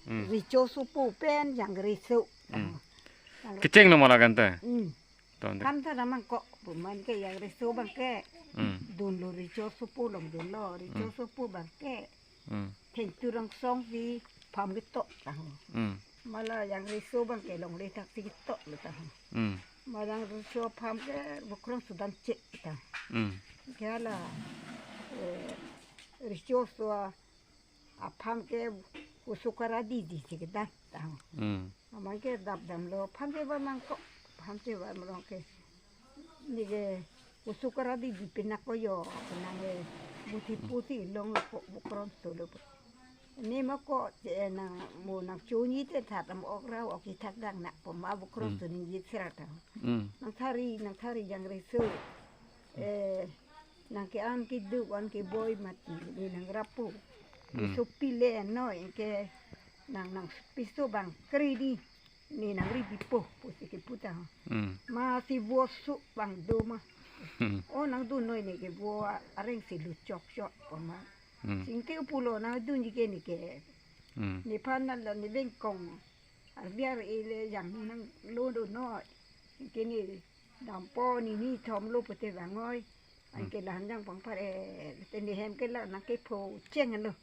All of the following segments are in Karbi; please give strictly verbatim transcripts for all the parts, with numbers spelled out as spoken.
Hmm. Recho sopo pen Jangreso. Hmm. Jangre- Kecheng lo ma la kan ta. Hmm. Ton de. Kam ta namang ko, pu man ke Jangreso abang ke. Hmm. Dunlo recho sopo along dunlo, recho Hmm. sopo abang ke. Hmm. Thengtu Rongsopi aphan ketok ta ho. Hmm. Ma la Jangreso abang ke longle thaksi ketok lo ta ho. Hmm. Ma Jangreso aphan ke Bokrongso damchek ta. Hmm. Ke la, eh, recho so aphan ke osukara didi si kedam ta ho. Hmm. Amat ke dap damlo aphan ke ba nangkok, aphan ke ba merong ke. Neke osukara didi pina ko yo, pina neke buti Hmm. puti longlo ko Bokrongso lo. Ne ma ko che na mo nangchoni te that am okra ok ithak dang nak po ma Bokrongso Hmm. ningje sera ta. Hmm. Nangthari, nangthari Jangreso. Eh, nang ke-an keduk, an keboi mati, ne nangrapo. Hmm. Sopi le noi ke nang nangpiso abang kre di, ne nangri bipo, pusi kepu ta. Hmm. Ma si vo su abang do ma. Hmm. O nangdun noi neke vo areng si lu chokchok po ma. Hmm. Singke pulo nangdunji ke neke. Hmm. Nephan na la ne vengkong. Arbiar ile jang nanglo do noi. Singke ne dampo nini thom lo pute vangoi. Anke Hmm. la hanjang pangpar eh, te ne hem ke la nang kepho cheng lo.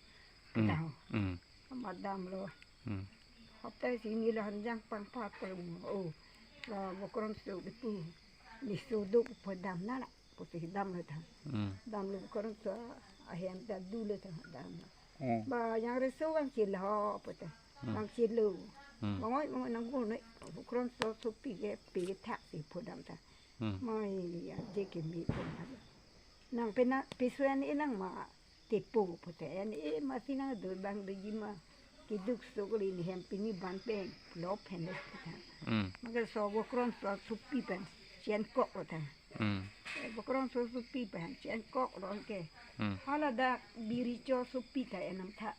Hmm. Tahu. Hmm. Amat damlo. Hmm. Hapta si ne la hanjang pangpar pulung. Oh, la Bokrongso kepu. Ne so do kepu dam na la. Pusi damlo ta. Hmm. Damlo Bokrongso ahem ta dunlo ta damlo. Hmm. Ba Jangreso vangchelo pu ta. Hmm. Vangchelo. Hmm. Mangoi mangoi nang gu noi. Bokrongso sopi ke pe thaksi pu dam ta. Hmm. Mai ya je ke mi pon ha. Nang pena pesuan inang ma tepo pu ta. An e ma si nang do bang do ji ma. Keduk so kali ne hem pini ban pen. Lop hen le pu ta. Hmm. Maka so Bokrongso sopi pen. Chengkok lo ta. Hmm. Eh, Bokrongso sopi pen. Chengkok lo ke. Hmm. Hala dak bi recho sopi ta enam tha.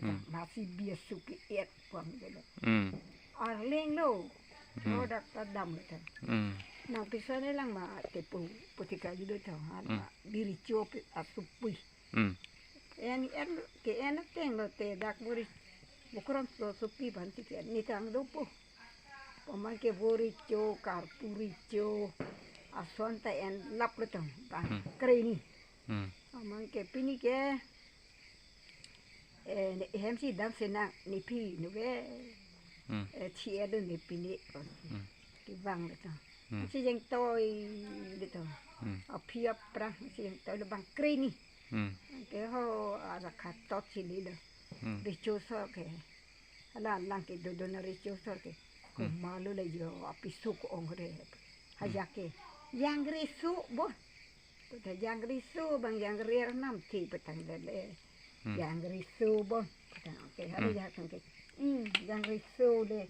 Hmm. Masi bi sopi et puang ke lo. Hmm. Arleng lo. Hmm. Lo dak ta damlo ta. Hmm. Nang pesuan inang ma tepo puti kali do ta. Hmm. Ma bi recho pe asopi. Hmm. En en ke en ateng lo te dak buri Bokrongso sopi aphan si ke ne tang dopo. Pama ke vo recho, karpu recho, ason ta en lap lo ta bang Hmm. kre ni. Hmm. Amat ke pini ke, eh, ne hem si dam senang ne pi nu ke, Hmm. eh, thi edo ne pini. Hmm. Kevang lo ta. Hmm. Si jeng toi lo ta. Hmm. Aphi apra si jeng toi lo bang kre ni. Hmm. Ke ho arakha tot si lilo. Hmm. Recho so ke. Hala lang ke dodo na recho so ke. Hmm. Ko malu le yo apiso ko-ong re. Hmm. Haja ke. Jangreso bo. Pu ta Jangreso bang Jangre arnam ti pu ta le le. Hmm. Jangreso bo. Pu ta ke hala Hmm. ya kan ke. Hmm, Jangreso le.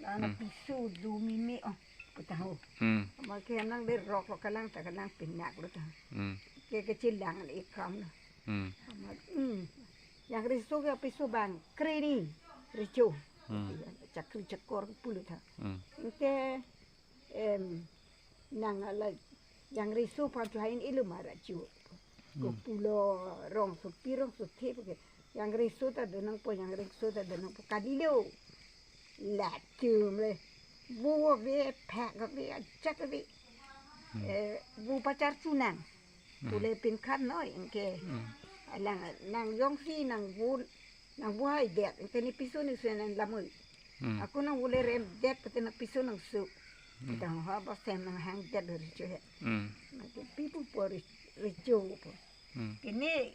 La na Hmm. piso do mimi oh. Pu ta ho. Hmm. Amat ke nang le rok lo kalang ta kalang pinak lo ta. Hmm. Ke kechelang le kam lo. Hmm. Amat, hmm. Jangreso ke apiso bang kre ni recho. Hmm. Chakri chakor pulo ta. Hmm. Ke, em, nang ala Jangreso aphan tu hain ilo mara chu. Ko Hmm. pulo Rongsopi Rongsothi ke. Jangreso ta do nangpo, Jangreso ta do nangpo kali lo. Latum le. Vo ave, phak ave, ajat ave. Hmm. Eh, vo pachar chu nang. Hmm. Pule pinkhat noi anke. Hmm. Alang nang jongsi nang vo, nang vo haidet. Anke ne piso ne su nang lamui. Hmm. Ako nang vo le remdet pute nang piso nang su. Hmm. Tang ha ba sem nang hangdet lo recho he. Hmm. Anke pi pupo re-, recho po. Hmm. Ke ne,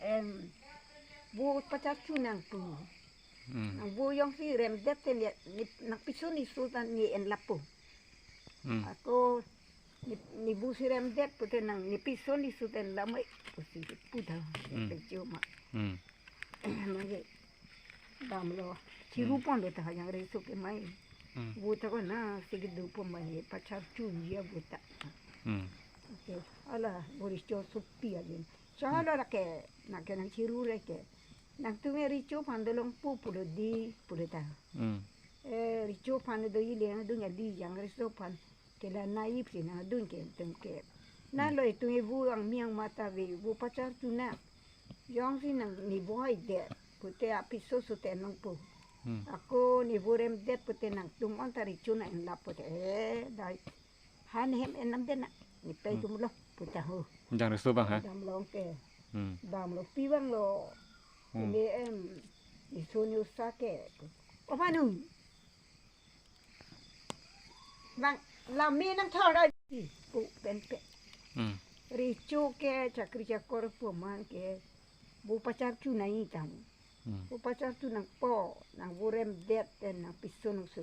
em, vo pachar chu nang pu. Hmm. Nang vo jongsi remdet te ne, ne, nang piso ne su ta ne en lapo. Hmm. Ako ne, ne vo si remdet pute nang ne piso ne su ta en lamui pusi pu ta. Hmm. Recho ma. Hmm. Mage damlo. Chiru Hmm. pon lo ta Jangreso ke mai. Hmm. Vo ta ko na si kedo po mai pachar chu ya vo ta. Hmm. Ke hala buri cho sopi agen. Cha Hmm. hala ke nang ke nang chiru re ke. Nangtum e recho aphan dolongpo pulo di pulo ta. Hmm. Eh, recho aphan do ile nang do ya di Jangreso aphan. Ke la nai ip si nang dun ke tum ke. Na Hmm. lo itum e vo angmi angma ta ave vo pachar chu nang. Jongsi nang ne vo haidet. Pute apiso sute nangpo. Hmm. Ako ne vorem det pute nangtum on ta recho nang-enlap pute. Eh, dai. Han hem enam den na. Ne pei Hmm. tum lo pute ho. Jang reso abang ha? Damlong ke. Hmm. Damlo pi abang lo. Hmm. Ne em. Iso ne usa ke. Ko manu. Bang, lami nangthor ra di. Pu pen pen. Hmm. Recho ke chakri chakor pu man ke. Vo pacharchu nangji tang. Hmm. Vo pacharchu nangpo, nang vorem det, eh, nangpiso nangso.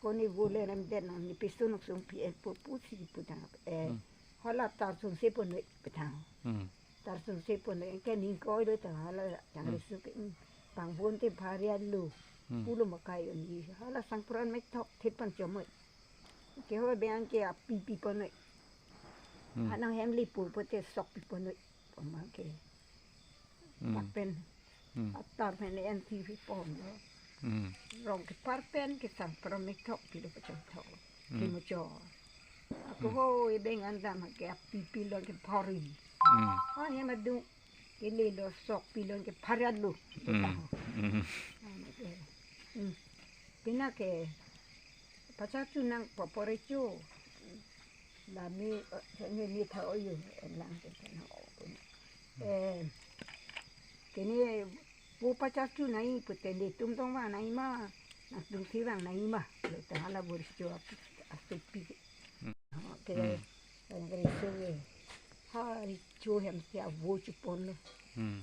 Ko ne vorem det nang ne piso nangso pi eh pu pusi pu tang. Eh, Hmm. hala tarsun se pun pu tang. Hmm. Tarsun se pun ke ning koi do tang hala tang Hmm. reso ke, hmm. Pangvon te pharia lo. Hmm. Pulo makai unji. Hala sangpran methok thit pan chomoi. Ke ho bang ke api pi ponoi. Hmm. Anang hem lipu pute sok pi ponoi. Pama ke. Hmm. Parpen. Hmm. Atar pen en ti pi pon lo. Hmm. Rong ke parpen ke sangpran methok pilo pachon thok. Hmm. Ke mucho. Ako Hmm. ho e beng andam ke api pilon ke phari. Hmm. Ah, hem adung. Ke lelo sok pilon ke pharia lo. Hmm. Tahu. Hmm. Ah, na ke. Hmm. Pina ke pacharchu nangpo pu recho. Lami, eh, ne ne tha oyo, eh, lang ke na o. Eh, ke ne vo pacharchu nangji pute netum tong vang nangji ma, nangtum si vang nangji ma. Lo ta hala vo recho ap-, asupi. Hmm. Ho, ke Hmm. Nang recho ke. Ha recho hem si avo chupon lo. Hmm.